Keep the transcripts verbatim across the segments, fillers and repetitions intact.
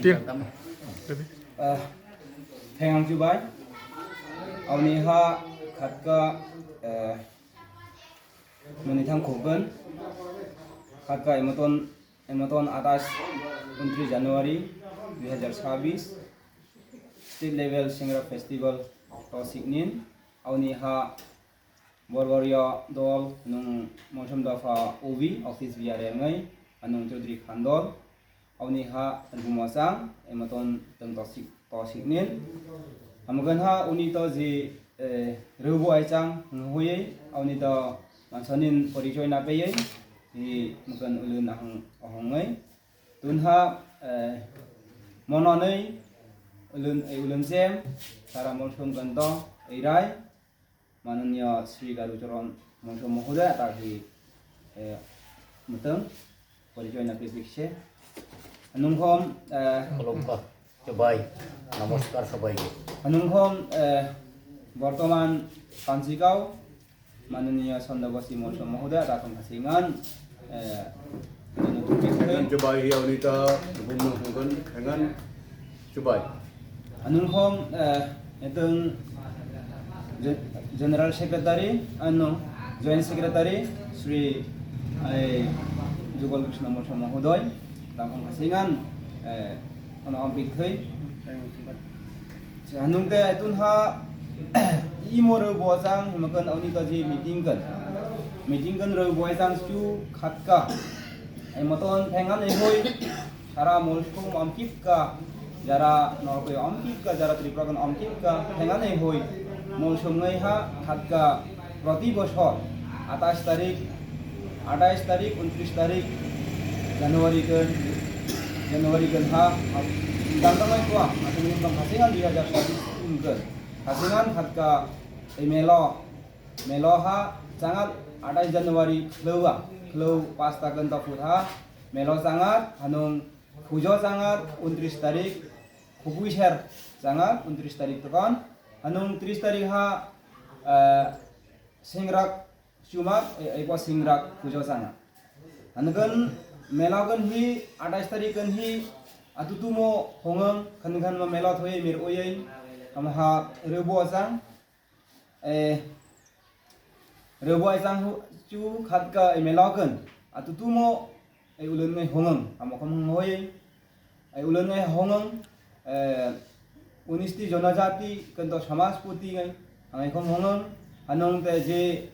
Tin. Ah, thank you, bai. Auni ha khatka, eh, mani thang khokben. Khatka emoton, emoton atas untris January dui hajar sabis. State level Singra Festival to siknin. Auni ha Borborio dol nung Mosom dopha ubi office biya rengai anung Chaudhary Khandor. Auni ha Rwngmosang, emoton tong tosik, tosiknin. Amagan ha uni to ji, eh, Rwbo Aisang, nghoyei, auni to mansonin porichoi na peyei, hi mukan ulun ahong, ahongai. Tun ha, eh, mononei, ulun, eh, ulun sem, sara molsom ganto, eirai. Mananiya Shri Garu Charan Mongso Mohoday atagi, eh, mutang, porichoi na pipik se. Anungkhom, eh, Khulumkha, chubai, namaskar sabaike. Anungkhom, eh, bortoman panchikao, Mananiya Sandabasi Mongso Mohoday atakhom hasingan, eh, Dengan chubai ya unita, bumung hungkan, dengan chubai. Anungkhom, eh, eteng Gen-, General Secretary, ano, Joint Secretary, Sri, eh, Jugal Krishna Murthy Mohoday, tangkhom hasingan, eh, ano bikthai. Hanung te tun ha imo rw bojang hemakan auni to je meeting kan. Meeting kan rw bojang chu khatka. Ai moton phengan ai hoi. Sara molsum amkipka, jara Norkoi amkipka, jara Tripura kan amkipka, phengan ai hoi. Molsum ngai ha khatka. Proti bosor atais tarik, atais tarik, untris tarik January ke, January ke ha, dangdang mai tua, atau minum tang hasingan dua hajar sabis ke. Hasingan khatka, eh, melo, melo ha, sangat atais January, khlua, khlua pasta kan ta ha, melo sangat, hanung pujo sangat, untris tarik, khupui ser sangat, untris tarik tokon, hanung tris tarik ha, eh, Singrak chumak, e, eko singrak pujo changa. Hanukun mela gun hi, atais tarik gun hi, atutumo hongang, khan khan ma mela thoi mir oyai, amaha rebo chang, e, rebo chang hu, chu khatka e mela gun, atutumo e ulun ngai hongang, amo kham hoi, Ai ulun ngai hongang, eh, unisti jonojati kento samajpoti ngai, hangai khom hongang, hanung te je,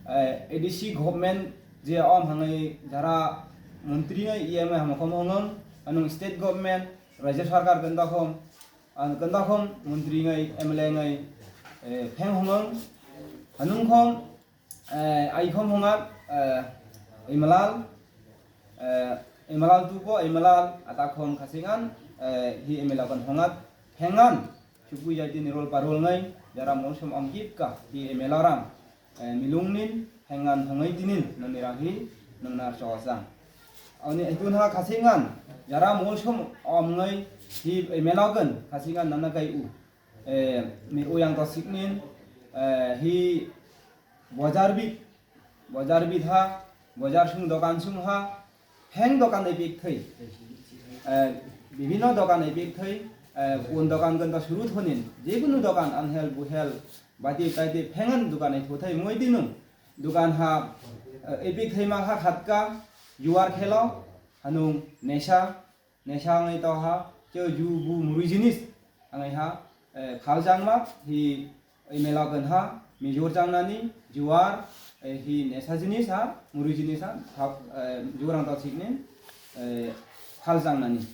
eh, A D C government je om hangai jara montri ngai E M I hamo khom hongang, hanung state government, rajya sarkar kento khom, an kento khom montri ngai, M L A ngai, eh, pheng hongang, hanung khom, Eh, ai khom hongat, eh, Imalal, eh, Imalal tupo, Imalal ata khom khasingan, eh, hi Imalal kon hongat, phengan, chukui jai tini rol parol ngai, jara molsom amkip ka, hi Imalal rang, eh, milung nin, phengan hongai tinin, nani rang hi, nang nar chosang. Ani etun ha khasingan, jara molsom om ngai, hi Imalal kon, khasingan nana kai u. Eh, mi uyang to siknin, eh, hi bojar bit, bojar bit ha, bojar sung dokan sung ha, heng dokan ai pik thai. Eh, bibino dokan ai pik thai, eh, kun dokan kan to suru thonin, jekunu dokan anhel buhel, bati taiti phengan dokan ai thuthai moi dinung. Dokan ha, eh, ai pik thai ma ha khatka, juar khelo, hanung nesha, Nesha wngwi tongha, tei ju bu murui jinis wngwi ha, eh, phaljangma hi, eh, mela gun ha, mijor changnani, juar, eh, hi nesha jinis ha, murui jinis ha, ha, eh, juar ang toksikni, eh, phaljangnani.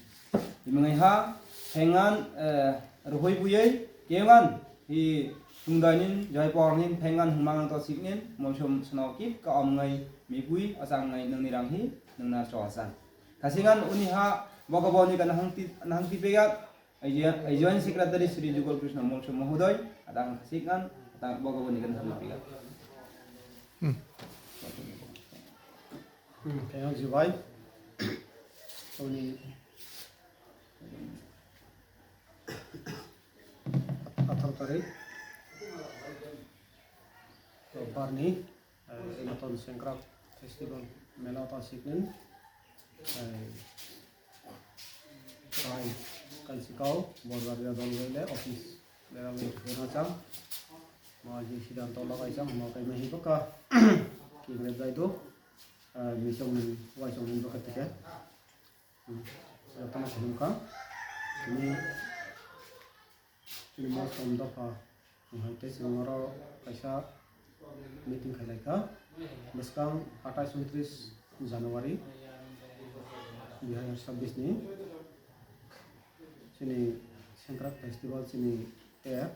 Himwngwi ha, phengan, eh, rohoi buyoi, keman hi tungdainin, joi pornin, phengan hwmang ang toksiknin, mosom swnao kip ka omngwi, mibui, achangngwi, nungni rang hi, nungna chohachang. Khasingan uni ha bogo boni ka nahang ti, nahang ti pegat, ai je, ai joint secretary Shri Jugal Krishna Mongso Mohoday, adang khasingan, adang bogo boni ka nahang ti pegat. Hmm. Hmm, kaya jibai. Uni atharo tarik. Barni. Eh, Emeton Sengkrak Festival Mela ta siknin, eh, Hai, kansi kau, borbar ya dol bai le office level ni kena chang. Ma ji sidan to lagai chang, ma kai mahi baka. Ki grep jai do. Ah, mi chong ni, wai chong ni baka tike. Hmm. Ya tama chong ka. Ini, ini ma chong dopha. Hai tei chwng oro kaisa meeting khlai kha. Bwskang atais untris January dui hazar chabbish ni chini Sengkrak Festival chini app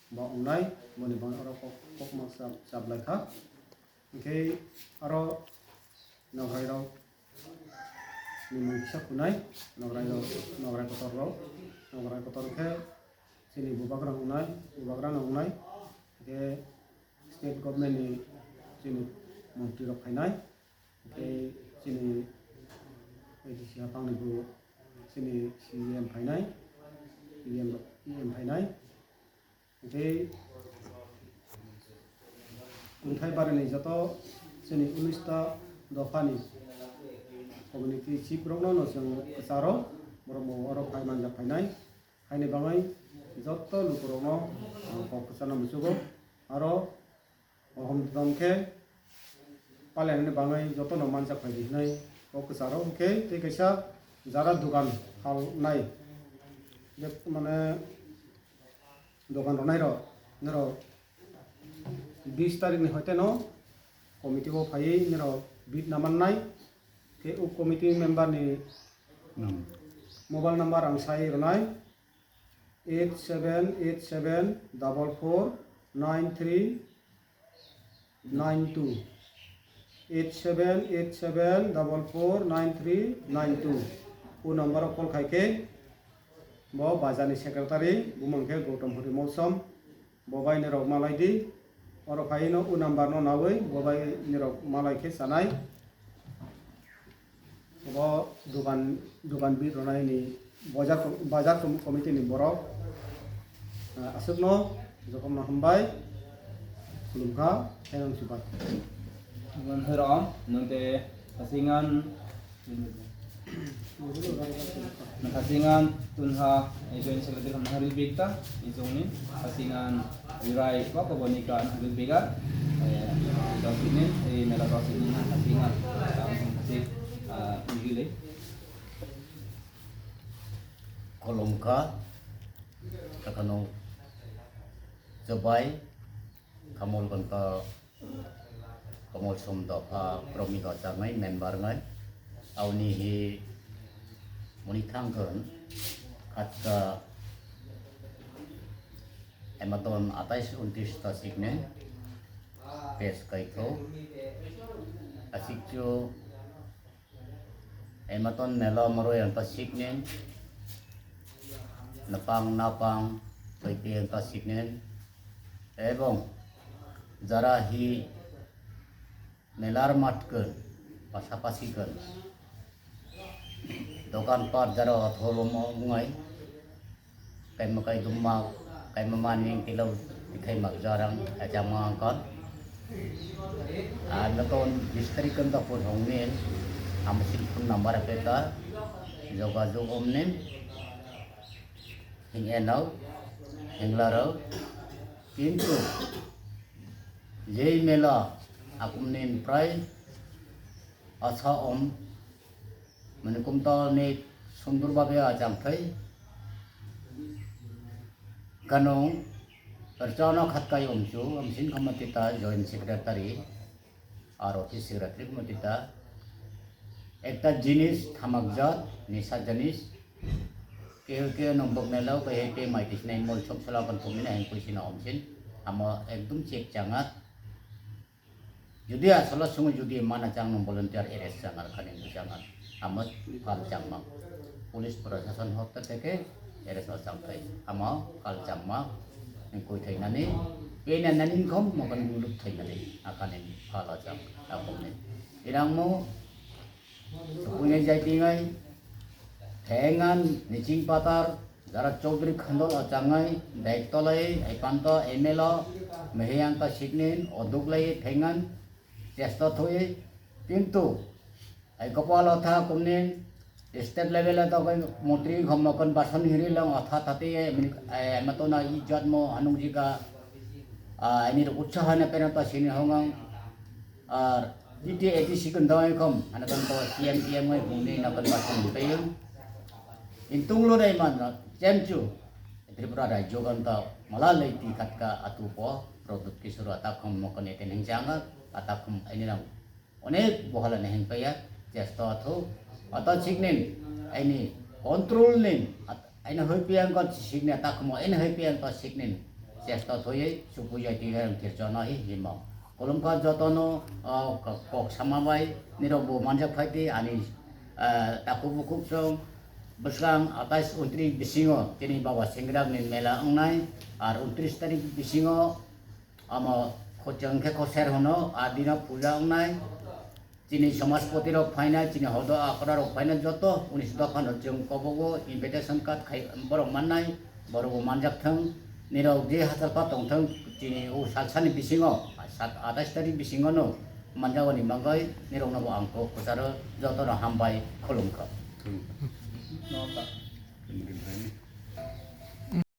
bo wngnai, boni bagwi oro kok, kokma chap, chap lai kha. Hwnkhe aro nograi rok ni mung kisa khunai, nograi rok, nograi kotor rok, nograi kotor khe chini bubagra wngnai, bubagra no wngnai, hwnkhe state government ni chini montri rok phainai, hwnkhe chini A D C haphang ni bo chini C E M phainai, E M, E M phainai. Hwnkhe kungthai barini joto chini unis ta dophani community chief rokno no chwng kwcharo, borok bo oro phai manjak phainai. Haini bagwi joto lukurokno ang kok kwchana muchugo. Aro Ohom dom khe palainani bagwi jotono manjak phaidi hinwi kok kwcharo hwnkhe tei kaisa jara dogan halnai, je mane dogan rwnai rok norok bis tarikni hoiteno committee o phaiwi norok bid na mannai. Khe o committee member ni mobile number ang sai rwnai. Eight seven eight seven double four nine three nine two, eight seven eight seven double four nine three nine two. O number o call khai khe bo bazar ni secretary bumung khe Gautam Hori Molsom, bo bai nirok malai di. Oro phai no o number no nawi bo bai nirok malai khe chanai. Bo dogan, dogan bid rwnai ni bazar, bazar committee ni borok, ah, aswk no jokhom no hambai khulum kha, thank you, supat. Ngon hero, nonte hasingan, hasingan tunha, eh, joint secretary hamna haril bikta, isongni hasingan Jurai, kok kok ni kan hagel bega, eh, dosinin, eh, mela dosinin na hasingan, ah, hasik, ah, migile. Kolomka, kakano, Jabai, Kamol Ganta, Kamol Som Dopha, Promika Changai, member ngai, auni hi muni thangkon, khatka, Ematon atais untris ta sikne pes kaitho. Asikcho ematon mela maro yang ta sikne. Napang napang kaithe yang ta sikne. Ebong jara hi melar matkon, pasapasi kon. Dokan pat jaro atholomo wngai. Kaima kai dumma, kaima mani kilo, ikhai mak jarang, achama angkon. Ah, nakon bistari kon ta phone hongnin, amasin phone number apeta, jogajog omnin, hing enau, hinglarau. Kintu, jei mela, akumnin prai, asa om, Mane kumtal ni sundur babe achang thai. Kanung rchana khatkai umchu, amsin khamatita joint secretary, R O P secretary khamatita. Ekta jinis thamakjat, nisa jinis. Keu keu nung bok nelao, keu hei pe mai tisnai mol chok sala kan pumina heng kuisina umsin. Amo ekdum chek changat. Jodi asolo sungo jodi mana chang nung volunteer arrest chang ar khaning chang ar amo phal changma. Police proshashan hotta theke arrest o chang thai. Amo phal changma koi thai nani. Pena nani khom mo kan gulup thai nani akani phal o chang akhom ni. Irang mo Sukuinai jai tingai, thengan niching patar, jara Chaudhary Khandol o changai, daitolai, aipanto, M L O, meheyang ta siknin, oduklai thengan, chesta thui, kintu, ai kopalo tha kumnin, State level o to kai montri khom mokon bason hiri lang atha thate, eh, matona i jat mo hanung jika, ah, ini utsaha na pena to sini hongang, ar jiti eti sikon doi khom, hana kan to C M P M ngai bungni na kan bason peyung. Intung lo dai man, chem chu, Tripura rajyo kan to mala lei ti khatka atu po, Pradyut Kishore atakhom mokon eten hingjanga, atakhom ini lang. Onek bohala ni hengpaya, chesta athu, ata siknin, aini control nin, at-, aini hoipiang kon siknin, ata khumo aini hoipiang kon siknin, chesta athu ye, supu jai tiga yang tirjana hi himo. Kolom ka jotono, ah, kok, kok sama bai, nirok bo manjak phaiti, ani, ah, taku bukuk song, bwswng atais untri bisingo, tini baba sengrak ni mela wngnai, ar untris tarik bisingo, Omo khojang khe kho ser hono, a dino puja wngnai. Chini somaspoti rok phainai, chini hodo akora rok phainai, joto unis dopha no chwng kobogo invitation card khai borok mannai, borok bo manjak thung. Nirok je hachal pa tong thung, chini o salsani bisingo, sat atais tarik bisingo no manjagoni bagwi nirok no bo ang kok kwcharo joto no hambai khulumkha.